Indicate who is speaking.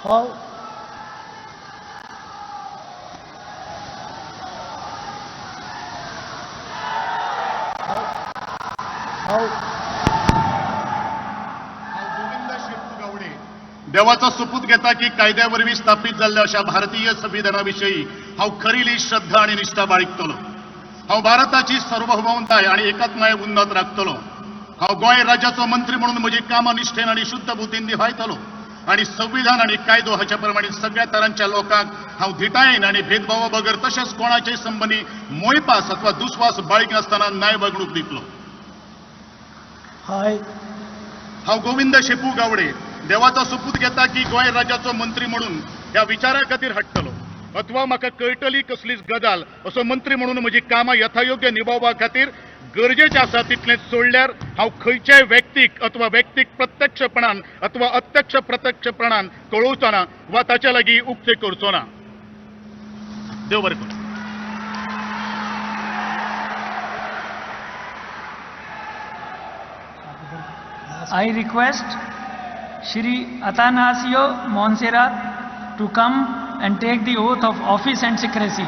Speaker 1: हांव हांव
Speaker 2: हांव गोविंद शेट्टू गावडे देवाचो सोपूत घेता की कायद्या वरवीं स्थापीत जाल्ल्या अशा भारतीय संविधाना विशयी हांव खरेली श्रद्धा आनी निश्ठा बाळगतलो. हांव भारताची सार्वभौमताय आनी एकात्माय उन्नत राखतलो. हांव गोंय राज्याचो मंत्री म्हणून म्हजी कामां निश्ठेन आनी शुद्ध बुद्धीन निभायतलो आनी संविधान आनी कायदो हाच्या प्रमाणे सगळ्या तरांच्या लोकांक हांव धिटायेन आनी भेदभावा बगर तशेंच कोणाचेय संबंदी मोयपास अथवा दुस्वास बाळगिनासतना न्याय वागणूक दितलो.
Speaker 1: हाय
Speaker 2: हांव गोविंद शेपू गावडे देवाचो सोपूत घेता की गोंय राज्याचो मंत्री म्हणून ह्या विचारा खातीर हाडटलो अथवा म्हाका कळटली कसलीच गजाल असो मंत्री म्हणून म्हजी कामां यथायोग्य निभावपा खातीर गरजेचें आसा तितलें सोडल्यार हांव खंयच्याय व्यक्तीक अथवा व्यक्तीक प्रत्यक्षपणान अथवा अत्यक्ष प्रत्यक्षपणान कळोवचो ना वा ताच्या लागीं उक्ते करचो ना. देव बरें करूं.
Speaker 3: I request Shri Atanasio Montserrat to come and take the oath of office and secrecy.